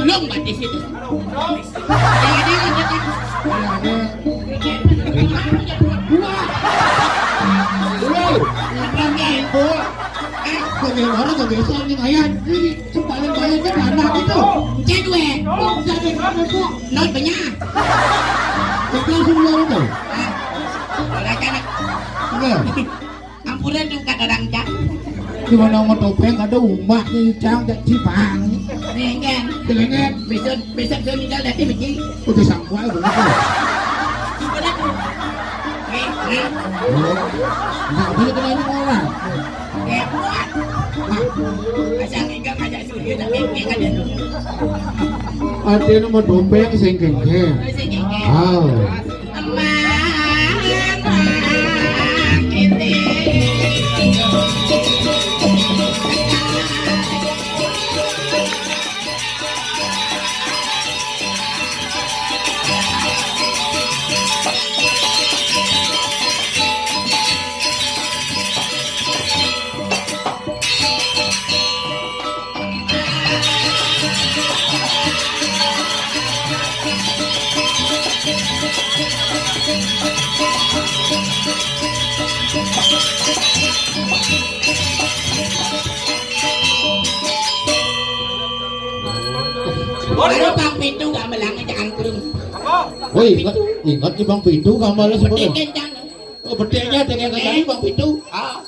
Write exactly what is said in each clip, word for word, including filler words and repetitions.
Belum batis itu. Jadi, jadi, jadi. Wah. Wah. Ini info. Eh, kok yang orang gak bisa ini, Mayan? Ini sempalan Mayan kan anak itu. Cek gue. Bisa deh, kamu tuh. Not banyak. Kita semua itu. Ah, orang kan. Enggak. Ampura juga orang cang. Di mana mau topeng ada umak nih, cang, cak cipang. Dengan. Dengan. Besok, besok saya meninggal nanti begini. Udah sanggup aja begitu. Ampura tuh. Eh, eh. Oh. Enggak boleh kena ini orang. Eh, kuat. Masa meninggal ngajak surya tapi dia kan dia dulu. Ada nama dompeng sing kengkeng. Saya kengkeng. Oh. Baru Bang Pitu gak melangnya angklung. Woi, ingat, ingat nih Bang Pitu, kamu malas apa? Petik kencang. Oh, petiknya dengan kata Bang Pitu. Ah.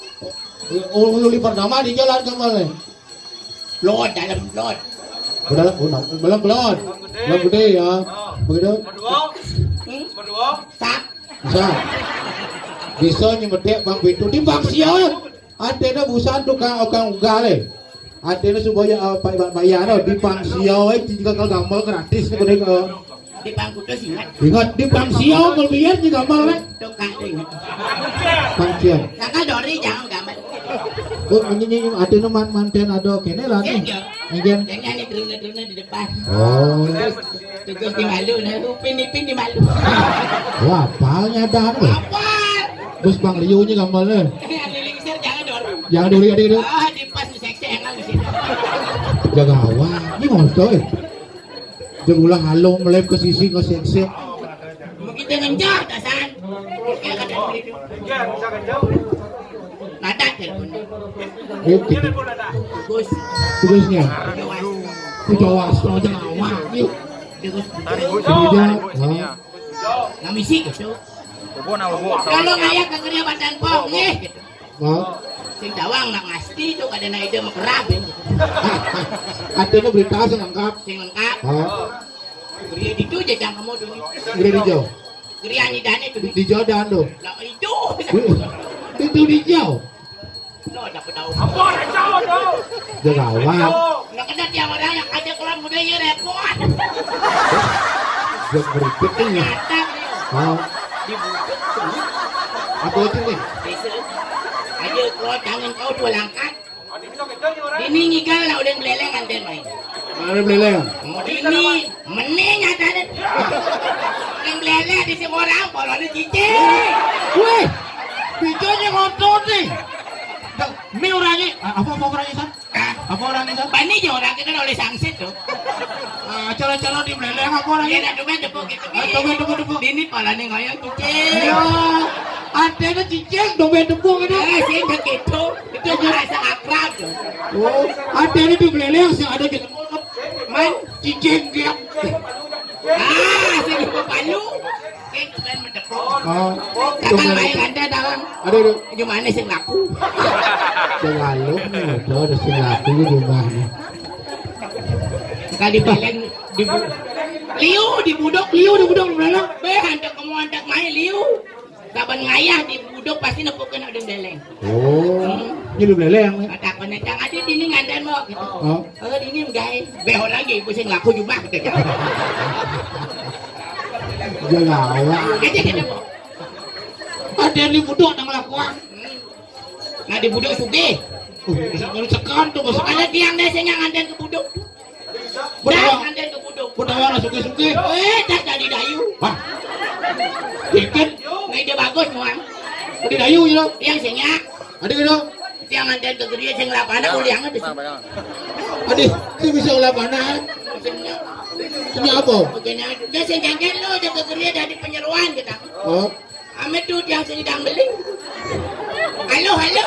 Oh, lu lipat nama di jalan kemana? Lot, dalam lot. Udah, udah, belum, belum. Belum gede ya. Begitu. Berdua. Hmm? Berdua. Sak. Bisa. Bisa nyemetik Bang Pitu di Bang Sia. Artinya busan tukang, tukang ugal, eh. Artinya supaya apa, Pak Bayar, di Bang Sia, eh, tinggal ke gambar gratis nih, gede ke. Di Bang Kudus ingat. Ingat, di Bang Sia, kalau biar di gambar, eh. Tukang tuh ingat. Bang Sia. Kakak Dori jangan gambar. Oh, ini, ini, artinya man-, manten ada kene lah nih. Iya. Mungkin. Yang nyanyi teruna-teruna di depan. Oh. Terus, terus di malu, nah, Upin Ipin di malu. Wah, apalnya ada apa? Apa? Bos Bang Liu nya gambarnya. Eh, ada lingser, jangan dorong. Jangan dulu, ada itu. Ah, di pas di seksi emang di sini. Jaga awak. Ini motor, eh. Dia ulah halong melep ke sisi, nge seksi. Mau kita ngejar, tasan. Nadat telepon. Oke. Bagus. Bagusnya. Jawa. Ku Jawa, astro aja ngawak. Yuk. Bagus. Ini dia. Ha? Nggak misi gitu. Kalau ngayah ke kerja badan pom, nih. Ha? Sing tawang nak ngasti tuh kada naik dia mau kerap, ya. Artinya berita sing lengkap. Sing lengkap. Ha? Beri itu aja jangan kamu dulu. Beri di jauh. Gerian idane tuh. Di Jordan tuh. Lah itu. Itu di jauh. Lo ada pedau. Apa ada jauh tuh? Dia gawat. Lo kena tiap orang yang ada keluar muda ya repot. Dia berikut ini. Nyata dia. Oh. Dibujuk tuh. Apa itu nih? Bisa. Aja keluar tangan kau dua langkah. Ini ngigal lah udah beleleng anten main. Mana beleleng? Mau ini mending ada deh. Yang beleleng di semua orang polone cicing. Weh, bicaranya ngotot nih. Ini orangnya, apa, apa orangnya, San? Apa orangnya, San? Bani aja orang kita oleh sangsit tuh. Ah, cara-cara di beleleng apa orangnya? Iya, dah, tunggu, tunggu, gitu. Ah, tunggu, tunggu, tunggu. Ini polone ngoyong cicing. Ya, ada cicing, dompet tepung ini. Eh, sih begitu. Itu merasa akrab tuh. Oh, ada di beleleng sih ada gitu. Man, cicing dia. Ah, sing palu. Kayak kemarin mendepung. Oh, takkan main ada dalam. Ada, ada. Gimana sih laku? Sing lalu nih, ada sing laku di rumah nih. Kali balen di bu-, liu di budok, liu di budok, di budok. Be, handak kamu handak main liu. Kapan ngayah di budok pasti nepukin ada beleng. Oh, ini beleleng nih. Kata aku nih, "Cang Adi, ini nganten mau," gitu. Oh. Oh, ini enggak, eh. Be, orang lagi, pusing laku juga, gitu. Dia lawan. Aja kita mau. Ada di budok nang lakuan. Nah, di budok sugih. Uh, bisa baru sekan tuh, bos. Ada tiang deh, saya nganten ke budok. Budok. Dah, nganten ke budok. Budok orang sugih-sugih. Eh, dah jadi dayu. Wah. Dikit. Nah, ide bagus, muang. Udah dayu, gitu. Yang sinyak. Ada gitu. Yang nganten ke gereja sing lapana uliangan di sini. Aduh, itu bisa lapana. Ini apa? Oke, nah, dia sing jangan lo jaga kerja dari penyeruan kita. Oh. Ame tuh dia sing dang beling. Halo, halo.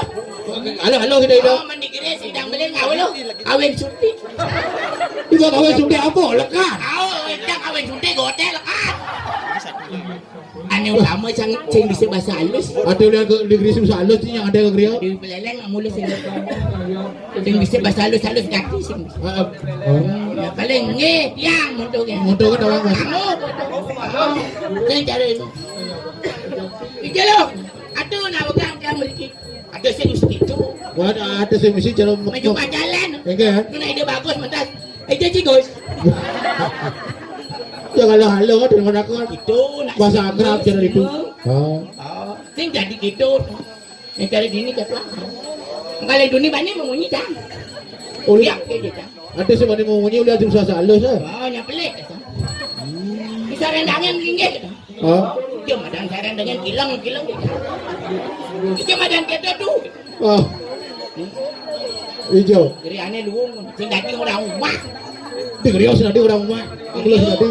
Halo, halo, kita itu. Oh, mandi kiri sing dang beling, halo. Kawin suti. Ibu kawin suti apa? Lekat. Oh, kita kawin suti gotel lekat. Ane utama sing sing bisa bahasa halus. Ada lihat ke negeri sing halus sih yang ada ke Rio. Di Peleleng mulus sing. Sing bisa bahasa halus-halus ganti sing. Heeh. Oh. Ya paling nggih tiang untuk ya. Untuk kita orang. Kamu. Sing cari. Iki lho. Aduh, nah, pegang tiang mriki. Ada sing segitu. Wah, ada sing mesti cara Maju pacaran. Enggak. Itu nah ide bagus mentas. Ide sih, Gus. Ya kalau halo kan dengan aku kan. Itu nah. Bahasa akrab cara itu. Oh. Oh, sing jadi gitu. Yang cari dini ke tuan. Kalau dunia bani memunyi cang. Oh, ya, kayak gitu. Ada sih bani memunyi udah tim suasa halus ya. Oh, nyapelek. Bisa rendangnya minggir. Oh. Dia madan saya rendangnya kilang kilang. Dia madan kita tuh. Oh. Hijau. Jadi aneh luung. Sing dadi orang rumah. Di Rio sing dadi orang rumah. Aku lu sing dadi.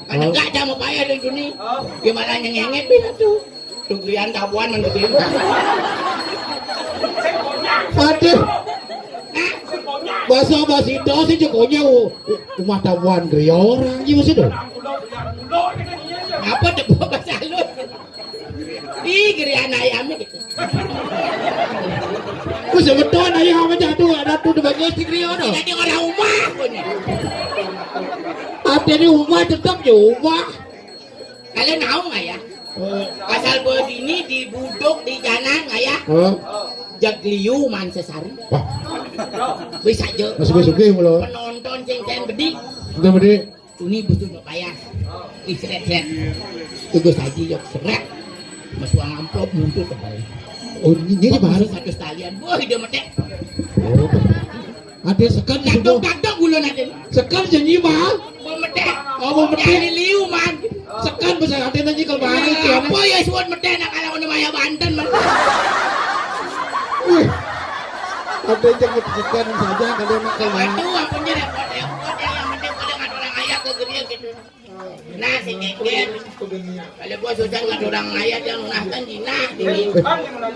Kan enggak jam apa ya di dunia. Dia malah nyengenget bisa tuh. Tugrian tabuan menurut dia. Waduh. Bahasa bahasa itu sih jokonya rumah tabuan geria orang gitu sih tuh. Apa tuh bahasa lu? Ih, gerian ayamnya gitu. Ku sebetul ayam aja tuh ada tuh di bagian si geria tuh. Jadi orang rumah punya. Ada di rumah tetap di rumah. Kalian tahu nggak ya? Asal begini di buduk di jalan nggak ya? Hah? Jagliu man sesari. Wah. Bisa aja. Masih besok game lo. Penonton sing ten bedi. Sudah bedi. Ini butuh payah. Ih seret seret. Tunggu saja yuk seret. Masuk amplop muntut kembali. Oh ini ini baru satu sekalian. Wah dia metek. Oh. Ada sekan di Dadok semua. Dadok gula nanti. Sekan janji mah. Mau metek. Oh mau metek. Jadi liu man. Sekan besar ada nanti kalau barang sih. Apa ya suat metek nak kalau udah maya Banten man. Wih. Ada yang sekan saja kalau nak kalau. Aduh ampun dia repot repot ya yang penting boleh ngat orang ayah ke geria gitu. Nah, si Keket. Kalau gua susah nggak ada orang ayah yang nunahkan jinah.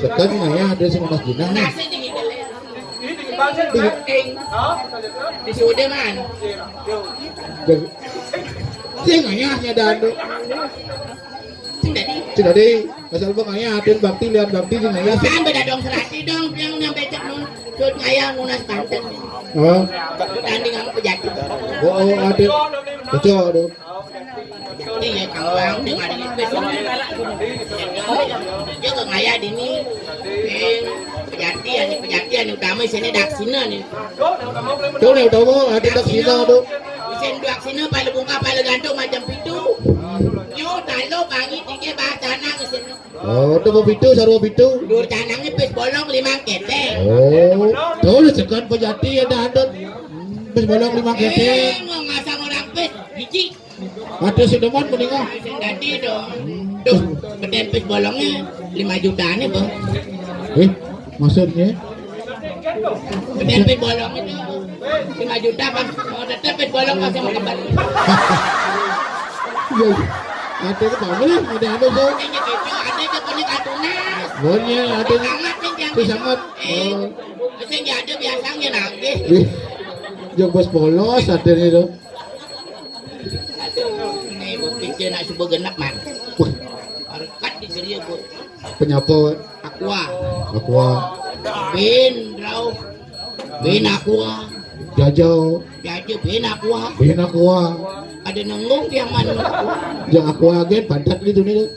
Sekarang ayah ada sing nunas jinah. Nah, sing tinggi kali. Di, di Sude man. Jadi, sing ayahnya dadu. Sing tadi. Sing tadi. Asal bang ayah ada bakti lihat bakti sing ayah. Kan beda dong serati dong yang nyampe cek nun. Sud ayah nunas Banten. Oh. Tanding sama pejati. Oh, oh ada. Betul ada. Iya, kalau orang dengar itu semua. Dia ke ngaya dini. Eh, pejati, ini pejati, ini utama sini daksina nih. Tuh nih, tahu ada daksina tuh. Mesin daksina paling bungkah paling gantung macam pitu. Nyo talo bangi tiga bahas tanah ke sini. Oh, tuh mau pitu, sarwa pitu. Dur tanangnya pes bolong lima ketek. Oh, tuh lu sekan pejati ada ada. Pes bolong lima ketek. Eh, mau ngasang orang pes biji. Ada si demen mendingan. Sing tadi dong. Tuh, gede pis bolongnya lima jutaan nih, Bang. Eh, maksudnya? Gede pis bolongnya tuh lima juta, Bang. Mau tetep pis bolong masih mau kembali. Iya. Ada ke mana? Ada ada so. Kayaknya gitu, ada ke punya katunas. Boleh ada. Sangat sih yang Itu sangat. Eh, Oh. Sing ya ada biasanya nangis. Ih. Yang bos polos ada nih tuh. Aduh, ini ibu pikir nak subuh genap man. Wah, Arkat di geria bu. Penyapa? Aqua. Aqua. Bin, rau. Bin Aqua. Jajau. Jajau bin Aqua. Bin Aqua. Ada nenggung dia man. Yang Aqua agen pantat gitu nih.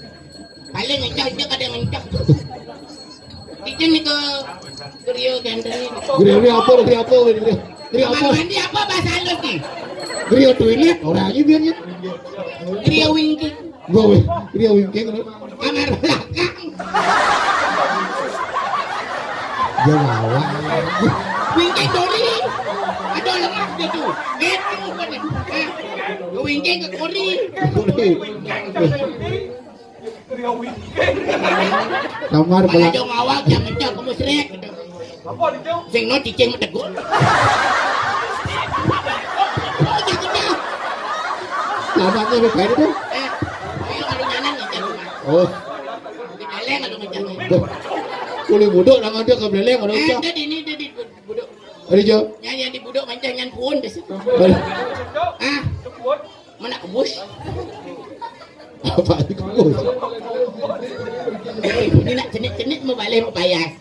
Paling ngencang dia kadang ngencang. Kita nih ke geria ganteng nih. Geria apa? Geria apa? Geria, geria apa? Kamar mandi apa bahasa halus nih? Geria toilet, orang aja biarnya. Geria wingking. Gua weh, geria wingking lu. Kamar belakang. Dia lawan. Wingking dori. Ada lemak dia tuh. Gitu bukan. Wingking ke kori. Kori. Kamar kalau belakang. Jong awak yang ngencok ke musrik. Sing no cicing meteguk. Tamatnya bebek itu. Eh, ayo kalau nyanan ngejar rumah. Oh. Di Beleng kalau ngejar rumah. Duh. Kulit buduk nama dia ke Beleng kalau Eh, ucap. Dia di ini, dia di buduk. Ada jawab. Nyanyi yang di buduk mancang nyan pun deh. Aduh. Ah, mana kebus? Apa itu kebus? Eh, ini nak cenit-cenit mau balik mau payas.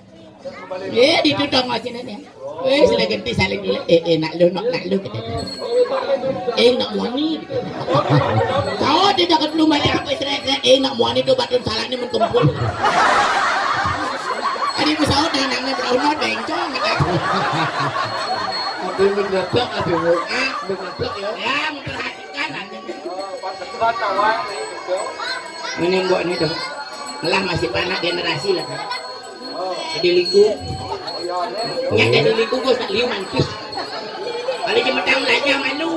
Eh, di tutong masih nanya. Eh, sila ganti saling dulu. Eh, eh, nak lu, nak, nak lu. Kata dia. Eh, nak muani. Kau tidak kat belum banyak apa istilah, eh, nak muani tu batun salah ni mentumpul. Tadi pesawat dah nangis berau not bencong. Kata. Ada mendadak ada. Ah, mendadak ya. Ya, memperhatikan aja. Ini buat ni tu. Lah masih panak generasi lah kan. Jadi liku. Nya jadi liku bos tak liu mantis. Kalau cuma tahu lah nya malu.